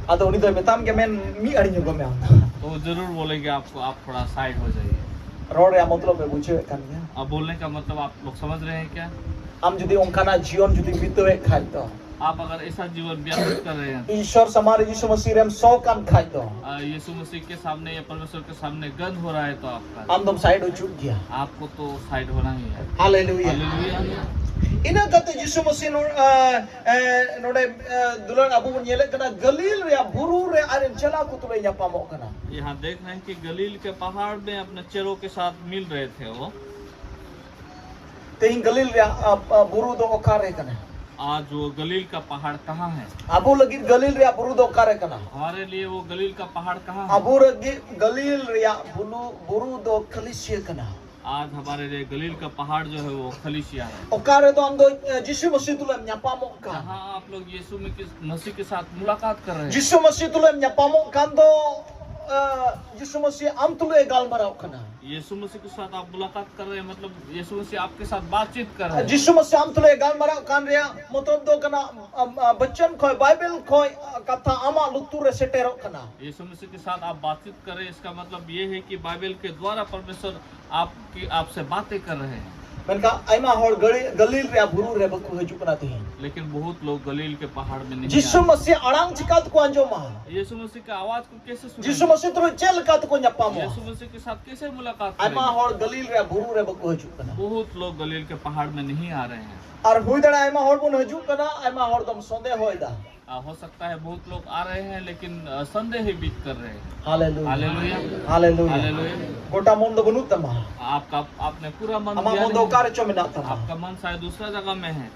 ᱟᱫᱚ ᱩᱱᱤ ᱫᱚᱭ ᱢᱮᱛᱟᱢ ᱜᱮᱭᱟ, ᱢᱮᱱ ᱢᱤᱫ ᱟᱹᱲᱤ ᱧᱚᱜᱚᱜ ᱢᱮ ᱟᱢ ᱫᱚ᱾ तो वो जरूर बोलेंगे आपको, आप थोड़ा साइड हो जाइए। ᱨᱚᱲ ᱨᱮᱭᱟᱜ ᱢᱚᱛᱞᱚᱵ ᱯᱮ ᱵᱩᱡᱷᱟᱹᱣᱮᱫ ᱠᱟᱱ ᱜᱮᱭᱟ? अब बोलने का मतलब आप लोग समझ रहे हैं क्या? ᱟᱢ ᱡᱩᱫᱤ ᱚᱱᱠᱟᱱᱟᱜ ᱡᱤᱭᱚᱱ ᱡᱩᱫᱤ ᱵᱤᱛᱟᱹᱣᱮᱫ ᱠᱷᱟᱡ ᱫᱚ, आप अगर ऐसा जीवन व्यतीत कर रहे हैं, ईश्वर ᱥᱟᱢᱟᱝ ᱨᱮ ᱡᱤᱥᱩ ᱢᱟᱹᱥᱤ ᱨᱮᱢ ᱥᱚ ᱠᱟᱱ ᱠᱷᱟᱡ ᱫᱚ, ᱟᱨ ᱭᱤᱥᱩ ᱢᱟᱹᱥᱤ ᱠᱮ ᱥᱟᱢᱱᱮ ᱭᱟ ᱯᱟᱨᱢᱮᱥᱚᱨ ᱠᱮ ᱥᱟᱢᱱᱮ ᱜᱚᱸᱫᱷ ᱦᱳ ᱨᱟᱦᱟ ᱦᱮ ᱛᱚ ᱟᱯᱠᱟ, ᱟᱢ ᱫᱚᱢ ᱥᱟᱭᱤᱰ ᱦᱚᱪᱚᱜ ᱜᱮᱭᱟ᱾ आपको तो साइड होना ही है। ᱦᱟᱞᱮᱞᱩᱭᱟ᱾ ᱦᱟᱞᱮᱞᱩᱭᱟ᱾ ᱤᱱᱟᱹ ᱠᱟᱛᱮ ᱡᱤᱥᱩ ᱢᱟᱹᱥᱤ ᱱᱚ-, ᱟ, ᱮ, ᱱᱚᱰᱮ, ᱮ, ᱫᱩᱞᱟᱹᱲ ᱟᱵᱚ ᱵᱚᱱ ᱧᱮᱞᱮᱫ ᱠᱟᱱᱟ, ᱜᱟᱹᱞᱤᱞ ᱨᱮᱭᱟᱜ ᱵᱩᱨᱩ ᱨᱮ ᱟᱡ ᱨᱮᱱ ᱪᱮᱞᱟ ᱠᱚ ᱛᱩᱞᱩᱡ ᱧᱟᱯᱟᱢᱚᱜ ᱠᱟᱱᱟ᱾ यहाँ देख रहे हैं कि गलील के पहाड़ में अपने चेलों के साथ मिल रहे थे वो। ᱛᱮᱦᱮᱧ ᱜᱟᱹᱞᱤᱞ ᱨᱮᱭᱟᱜ, ᱟ, ᱟ, ᱵᱩᱨᱩ ᱫᱚ ᱚᱠᱟᱨᱮ ᱠᱟᱱᱟ? आज वो गलील का पहाड़ कहाँ है? ᱟᱵᱚ ᱞᱟᱹᱜᱤᱫ ᱜᱟᱹᱞᱤᱞ ᱨᱮᱭᱟᱜ ᱵᱩᱨᱩ ᱫᱚ ᱚᱠᱟᱨᱮ ᱠᱟᱱᱟ? हमारे लिए वो गलील का पहाड़ कहाँ है? ᱟᱵᱚ ᱞᱟᱹᱜᱤᱫ ᱜᱟᱹᱞᱤᱞ ᱨᱮᱭᱟᱜ ᱵᱩᱞᱩ-, ᱵᱩᱨᱩ ᱫᱚ ᱠᱟᱹᱞᱤᱥᱤᱭᱟ ᱠᱟᱱᱟ᱾ आज हमारे लिए गलील का पहाड़ जो है वो खलीसिया है। ᱚᱠᱟ ᱨᱮᱫᱚ ᱟᱢ ᱫᱚ, ᱮ, ᱡᱤᱥᱩ ᱢᱟᱹᱥᱤ ᱛᱩᱞᱩᱡ ᱮᱢ ᱧᱟᱯᱟᱢᱚᱜ ᱠᱟᱱ᱾ जहाँ आप लोग यीशु में किस, मसीह के साथ मुलाकात कर रहे हैं। ᱡᱤᱥᱩ ᱢᱟᱹᱥᱤ ᱛᱩᱞᱩᱡ ᱮᱢ ᱧᱟᱯᱟᱢᱚᱜ ᱠᱟᱱ ᱫᱚ, ᱮ, ᱡᱤᱥᱩ ᱢᱟᱹᱥᱤ ᱟᱢ ᱛᱩᱞᱩᱡ ᱮ ᱜᱟᱞᱢᱟᱨᱟᱣ ᱠᱟᱱᱟ᱾ यीशु मसीह के साथ आप मुलाकात कर रहे हैं, मतलब यीशु मसीह आपके साथ बातचीत कर रहे हैं। ᱡᱤᱥᱩ ᱢᱟᱹᱥᱤ ᱟᱢ ᱛᱩᱞᱩᱡ ᱮ ᱜᱟᱞᱢᱟᱨᱟᱣ ᱠᱟᱱ ᱨᱮᱭᱟᱜ ᱢᱚᱛᱞᱚᱵ ᱫᱚ ᱠᱟᱱᱟ, ᱟᱢ, ᱟ, ᱵᱟᱪᱚᱱ ᱠᱷᱚᱡ, ᱵᱟᱭᱵᱮᱞ ᱠᱷᱚᱡ, ᱟ, ᱠᱟᱛᱷᱟ ᱟᱢᱟᱜ ᱞᱩᱛᱩᱨ ᱨᱮ ᱥᱮᱴᱮᱨᱚᱜ ᱠᱟᱱᱟ᱾ यीशु मसीह के साथ आप बातचीत कर रहे हैं, इसका मतलब ये है कि बाइबल के द्वारा परमेश्वर आपकी, आपसे बातें कर रहे हैं। ᱢᱮᱱᱠᱷᱟᱱ ᱟᱭᱢᱟ ᱦᱚᱲ ᱜᱟᱹᱞᱤ-, ᱜᱟᱹᱞᱤᱞ ᱨᱮᱭᱟᱜ ᱵᱩᱨᱩ ᱨᱮ ᱵᱟᱠᱚ ᱦᱤᱡᱩᱜ ᱠᱟᱱᱟ ᱛᱮᱦᱮᱧ᱾ लेकिन बहुत लोग गलील के पहाड़ में नहीं ᱡᱤᱥᱩ ᱢᱟᱹᱥᱤ ᱟᱲᱟᱝ ᱪᱤᱠᱟ ᱛᱮᱠᱚ ᱟᱸᱡᱚᱢᱟ? यीशु मसीह का आवाज को कैसे सुनेंगे? ᱡᱤᱥᱩ ᱢᱟᱹᱥᱤ ᱛᱩᱞᱩᱡ ᱪᱮᱫ ᱞᱮᱠᱟ ᱛᱮᱠᱚ ᱧᱟᱯᱟᱢᱟ? यीशु मसीह के साथ कैसे मुलाकात ᱟᱭᱢᱟ करेंगे? ᱦᱚᱲ ᱜᱟᱹᱞᱤᱞ ᱨᱮᱭᱟᱜ ᱵᱩᱨᱩ ᱨᱮ ᱵᱟᱠᱚ ᱦᱤᱡᱩᱜ ᱠᱟᱱᱟ᱾ बहुत लोग गलील के पहाड़ में नहीं आ रहे हैं। ᱟᱨ ᱦᱩᱭ ᱫᱟᱲᱮᱭᱟᱜᱼᱟ ᱟᱭᱢᱟ ᱦᱚᱲ ᱵᱚᱱ ᱦᱤᱡᱩᱜ ᱠᱟᱱᱟ, ᱟᱭᱢᱟ ᱦᱚᱲ ᱫᱚᱢ ᱥᱚᱱᱫᱮᱦᱚᱭᱮᱫᱟ᱾ आ, हो सकता है बहुत लोग आ रहे हैं, लेकिन, अ, संदेह ही बीत कर रहे हैं। ᱦᱟᱞᱮᱞᱩᱭᱟ᱾ ᱦᱟᱞᱮᱞᱩᱭᱟ᱾ ᱦᱟᱞᱮᱞᱩᱭᱟ᱾ ᱦᱟᱞᱮᱞᱩᱭᱟ। ᱜᱚᱴᱟ ᱢᱚᱱ ᱫᱚ ᱵᱟᱹᱱᱩᱜ ᱛᱟᱢᱟ। आपका, आपने पूरा मन ᱟᱢᱟᱜ ᱫᱤᱭᱟ ᱢᱚᱱ ᱫᱚ ᱱᱟᱦᱤ। ᱚᱠᱟ ᱨᱮᱪᱚ ᱢᱮᱱᱟᱜ ᱛᱟᱢᱟ। आपका मन शायद दूसरा जगह में है।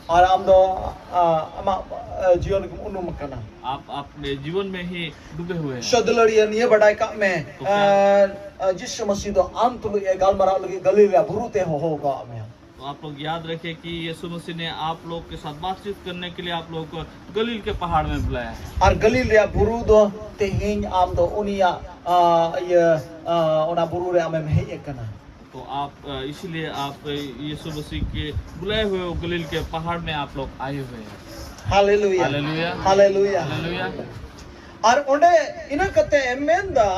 ᱟᱨ ᱟᱢ ᱫᱚ, ᱟ, ᱟᱢᱟᱜ, ᱟ, ᱡᱤᱭᱚᱱ ᱨᱮᱜᱮᱢ ᱩᱱᱩᱢ ᱟᱠᱟᱱᱟ। आप अपने जीवन में ही डूबे हुए हैं। ᱥᱚᱫ ᱞᱟᱹᱲᱤᱭᱟᱹ ᱱᱤᱭᱟᱹ ᱵᱟᱰᱟᱭ ᱠᱟᱜ ᱢᱮ, ᱛᱚ ᱠᱭᱟ ᱟ, ᱟ, ᱡᱤᱥᱩ ᱢᱟᱹᱥᱤ ᱫᱚ ᱟᱢ ᱛᱩᱞᱩᱡ ᱮ ᱜᱟᱞᱢᱟᱨᱟᱣ ᱞᱟᱹᱜᱤᱫ ᱜᱟᱹᱞᱤᱞ ᱨᱮᱭᱟᱜ ᱵᱩᱨᱩ ᱛᱮ ᱦᱚᱦᱚ ᱟᱠᱟᱫ ᱢᱮᱭᱟ। तो आप लोग याद रखें कि यीशु मसीह ने आप लोग के साथ बातचीत करने के लिए आप लोगों को गलील के पहाड़ में बुलाया है। ᱟᱨ ᱜᱟᱹᱞᱤᱞ ᱨᱮᱭᱟᱜ ᱵᱩᱨᱩ ᱫᱚ ᱛᱮᱦᱮᱧ ᱟᱢ ᱫᱚ ᱩᱱᱤᱭᱟᱜ, ᱟ, ᱤᱭᱟᱹ, ᱟ, ᱚᱱᱟ ᱵᱩᱨᱩ ᱨᱮ ᱟᱢᱮᱢ ᱦᱮᱡ ᱟᱠᱟᱱᱟ। तो आप, अ, इसीलिए आप, अ, यीशु मसीह के बुलाए हुए वो गलील के पहाड़ में आप लोग आए हुए हैं। ᱦᱟᱞᱮᱞᱩᱭᱟ। ᱦᱟᱞᱮᱞᱩᱭᱟ। ᱦᱟᱞᱮᱞᱩᱭᱟ। ᱦᱟᱞᱮᱞᱩᱭᱟ। ᱟᱨ ᱚᱸᱰᱮ ᱤᱱᱟᱹ ᱠᱟᱛᱮ ᱮ ᱢᱮᱱᱫᱟ,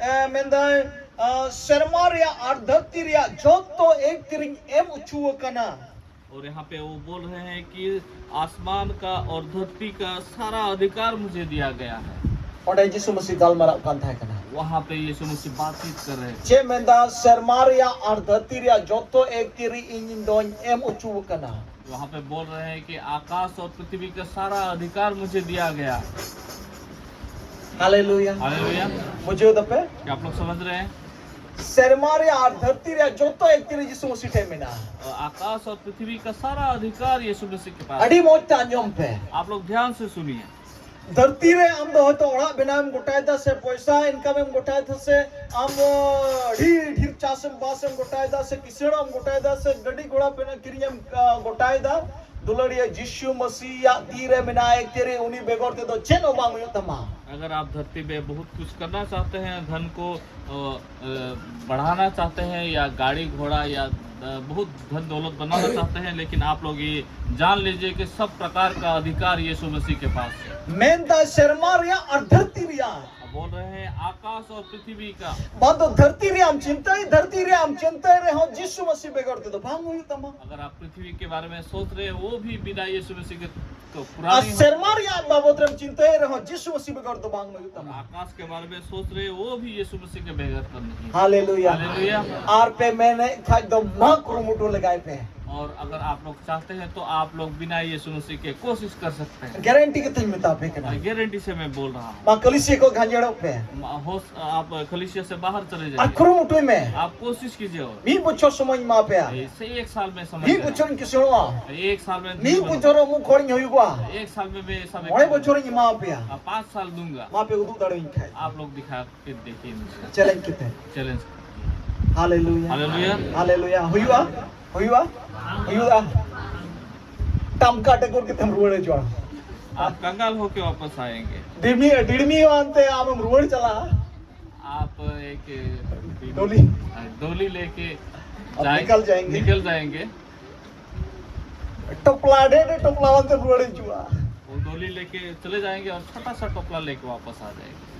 ᱮ, ᱢᱮᱱᱫᱟᱭ, ᱟ, ᱥᱮᱨᱢᱟ ᱨᱮᱭᱟᱜ ᱟᱨ ᱫᱷᱟᱹᱨᱛᱤ ᱨᱮᱭᱟᱜ ᱡᱚᱛᱚ ᱮᱠ ᱛᱤᱨᱤᱧ ᱮᱢ ᱦᱚᱪᱚ ᱟᱠᱟᱱᱟ᱾ और यहाँ पे वो बोल रहे हैं कि आसमान का और धरती का सारा अधिकार मुझे दिया गया है। ᱚᱸᱰᱮ ᱡᱤᱥᱩ ᱢᱟᱹᱥᱤ ᱜᱟᱞᱢᱟᱨᱟᱜ ᱠᱟᱱ ᱛᱟᱦᱮᱸ ᱠᱟᱱᱟ᱾ वहाँ पे यीशु मसीह बातचीत कर रहे हैं। ᱪᱮᱫ ᱢᱮᱱᱫᱟ? ᱥᱮᱨᱢᱟ ᱨᱮᱭᱟᱜ ᱟᱨ ᱫᱷᱟᱹᱨᱛᱤ ᱨᱮᱭᱟᱜ ᱡᱚᱛᱚ ᱮᱠᱛᱤᱨᱤ ᱤᱧ ᱫᱚᱧ ᱮᱢ ᱦᱚᱪᱚ ᱟᱠᱟᱱᱟ᱾ वहाँ पे बोल रहे हैं कि आकाश और पृथ्वी का सारा अधिकार मुझे दिया गया है। ᱦᱟᱞᱮᱞᱩᱭᱟ᱾ हालेलुया। ᱵᱩᱡᱷᱟᱹᱣ ᱫᱟᱯᱮ? क्या आप लोग समझ रहे हैं? ᱥᱮᱨᱢᱟ ᱨᱮᱭᱟᱜ ᱟᱨ ᱫᱷᱟᱹᱨᱛᱤ ᱨᱮᱭᱟᱜ ᱡᱚᱛᱚ ᱮᱠᱛᱤᱨᱤ ᱡᱤᱥᱩ ᱢᱟᱹᱥᱤ ᱴᱷᱮᱱ ᱢᱮᱱᱟᱜᱼᱟ᱾ और आकाश और पृथ्वी का सारा अधिकार यीशु मसीह के पास ᱟᱹᱰᱤ है। ᱢᱚᱡᱽ ᱛᱮ ᱟᱸᱡᱚᱢ ᱯᱮ᱾ आप लोग ध्यान से सुनिए। ᱫᱷᱟᱹᱨᱛᱤ ᱨᱮ ᱟᱢ ᱫᱚ ᱦᱚᱭᱛᱚ ᱚᱲᱟᱜ ᱵᱮᱱᱟᱣ ᱮᱢ ᱜᱚᱴᱟᱭᱮᱫᱟ, ᱥᱮ ᱯᱚᱭᱥᱟ ᱤᱱᱠᱟᱢ ᱮᱢ ᱜᱚᱴᱟᱭᱮᱫᱟ, ᱥᱮ ᱟᱢ ᱟᱹᱰᱤ ᱰᱷᱮᱨ ᱪᱟᱥ ᱮᱢ ᱵᱟᱥ ᱮᱢ ᱜᱚᱴᱟᱭᱮᱫᱟ, ᱥᱮ ᱠᱤᱥᱟᱹᱬ ᱮᱢ ᱜᱚᱴᱟᱭᱮᱫᱟ, ᱥᱮ ᱜᱟᱹᱰᱤ ᱜᱷᱚᱲᱟ ᱯᱮᱱᱟ ᱠᱤᱨᱤᱧ ᱮᱢ ᱟ, ᱜᱚᱴᱟᱭᱮᱫᱟ᱾ ᱫᱩᱞᱟᱹᱲᱤᱭᱟᱹ ᱡᱤᱥᱩ ᱢᱟᱹᱥᱤᱭᱟᱜ ᱛᱤ ᱨᱮ ᱢᱮᱱᱟᱭ ᱮᱠᱛᱤᱨᱤ, ᱩᱱᱤ ᱵᱮᱜᱚᱨ ᱛᱮᱫᱚ ᱪᱮᱫ ᱦᱚᱸ ᱵᱟᱝ ᱦᱩᱭᱩᱜ ᱛᱟᱢᱟ᱾ अगर आप धरती पे बहुत कुछ करना चाहते हैं, धन को अ, अ, बढ़ाना चाहते हैं, या गाड़ी घोड़ा या अ, बहुत धन दौलत बनाना चाहते हैं, लेकिन आप लोग ये जान लीजिए कि सब प्रकार का अधिकार यीशु मसीह के पास है। ᱢᱮᱱᱫᱟ ᱥᱮᱨᱢᱟ ᱨᱮᱭᱟᱜ ᱟᱨ ᱫᱷᱟᱹᱨᱛᱤ ᱨᱮᱭᱟᱜ, अब बोल रहे हैं आकाश और पृथ्वी का। ᱵᱟᱝ ᱫᱚ ᱫᱷᱟᱹᱨᱛᱤ ᱨᱮᱭᱟᱜ ᱮᱢ ᱪᱤᱱᱛᱟᱹᱭ, ᱫᱷᱟᱹᱨᱛᱤ ᱨᱮᱭᱟᱜ ᱮᱢ ᱪᱤᱱᱛᱟᱹᱭ ᱨᱮᱦᱚᱸ ᱡᱤᱥᱩ ᱢᱟᱹᱥᱤ ᱵᱮᱜᱚᱨ ᱛᱮᱫᱚ ᱵᱟᱝ ᱦᱩᱭᱩᱜ ᱛᱟᱢᱟ᱾ अगर आप पृथ्वी के बारे में सोच रहे हैं, वो भी बिना यीशु मसीह के तो ᱟᱨ पुरानी हो। ᱥᱮᱨᱢᱟ ᱨᱮᱭᱟᱜ ᱵᱟᱵᱚᱫ ᱨᱮᱢ ᱪᱤᱱᱛᱟᱹᱭ ᱨᱮᱦᱚᱸ ᱡᱤᱥᱩ ᱢᱟᱹᱥᱤ ᱵᱮᱜᱚᱨ ᱫᱚ ᱵᱟᱝ ᱦᱩᱭᱩᱜ और ᱛᱟᱢᱟ᱾ आकाश के बारे में सोच रहे हैं, वो भी यीशु मसीह के बगैर तो नहीं। ᱦᱟᱞᱮᱞᱩᱭᱟ᱾ ᱦᱟᱞᱮᱞᱩᱭᱟ᱾ ᱟᱨ ᱯᱮ ᱢᱮᱱᱮᱫ ᱠᱷᱟᱡ ᱫᱚ ᱢᱟ ᱠᱩᱨᱩᱢᱩᱴᱩ ᱞᱮᱜᱟᱭ ᱯᱮ᱾ और अगर आप लोग चाहते हैं तो आप लोग बिना यीशु मसीह के कोशिश कर सकते हैं। ᱜᱮᱨᱮᱱᱴᱤ ᱠᱟᱛᱮᱧ ᱢᱮᱛᱟ ᱯᱮ ᱠᱟᱱᱟ᱾ गारंटी से मैं बोल रहा हूँ। ᱢᱟ ᱠᱟᱹᱞᱤᱥᱤᱭᱟᱹ ᱠᱚ ᱜᱷᱟᱸᱡᱮᱲᱚᱜ ᱯᱮ᱾ मा-, हो, आप कलीसिया से बाहर चले ᱟᱨ जाइए। ᱠᱩᱨᱩᱢᱩᱴᱩᱭ ᱢᱮ᱾ आप कोशिश कीजिए। और ᱢᱤᱫ ᱵᱚᱪᱷᱚᱨ ᱥᱚᱢᱚᱭ ᱤᱧ ᱮᱢᱟ ᱯᱮᱭᱟ᱾ इसे एक साल में समय ᱢᱤᱫ दे रहा ᱵᱚᱪᱷᱚᱨᱤᱧ ᱠᱤᱥᱟᱹᱬᱚᱜᱼᱟ᱾ हूँ। एक साल में ᱢᱤᱫ धनी ᱵᱚᱪᱷᱚᱨ ᱨᱮ ᱩᱢᱩᱠ ᱦᱚᱲᱤᱧ ᱦᱩᱭᱩᱜᱼᱟ᱾ बनूँ। एक साल में मैं ऐसा ᱢᱚᱬᱮ व्यक्ति बनूँ। ᱵᱚᱪᱷᱚᱨᱤᱧ ᱮᱢᱟ ᱯᱮᱭᱟ᱾ हाँ, पाँच साल दूंगा। ᱢᱟ ᱯᱮ ᱩᱫᱩᱜ ᱫᱟᱲᱮᱭᱟᱹᱧ ᱠᱷᱟᱡ᱾ आप लोग दिखा के देखिए मुझे। ᱪᱮᱞᱮᱧᱡᱽ ᱠᱟᱛᱮ᱾ चैलेंज। ᱦᱟᱞᱮᱞᱩᱭᱟ᱾ ᱦᱟᱞᱮᱞᱩᱭᱟ᱾ ᱦᱟᱞᱮᱞᱩᱭᱟ᱾ ᱦᱩᱭᱩᱜᱼᱟ? ᱦᱩᱭᱩᱜᱼᱟ? ᱦᱩᱭᱩᱜᱼᱟ? ᱴᱟᱢᱠᱟ ᱴᱮᱠᱚᱨ ᱠᱟᱛᱮᱢ ᱨᱩᱣᱟᱹᱲ ᱦᱤᱡᱩᱜᱼᱟ᱾ आप कंगाल होके वापस आएंगे। ᱰᱤᱲᱢᱤ, ᱰᱤᱲᱢᱤ ᱟᱱᱛᱮ ᱟᱢᱮᱢ ᱨᱩᱣᱟᱹᱲ ᱪᱟᱞᱟᱜᱼᱟ᱾ आप एक डोली। डोली लेके आप जाए-, निकल जाएंगे। निकल जाएंगे। ᱴᱚᱯᱞᱟ ᱰᱮ ᱰᱮ ᱴᱚᱯᱞᱟ ᱟᱱᱛᱮᱢ ᱨᱩᱣᱟᱹᱲ ᱦᱤᱡᱩᱜᱼᱟ᱾ वो डोली लेके चले जाएंगे और छोटा सा टोपला लेके वापस आ जाएंगे।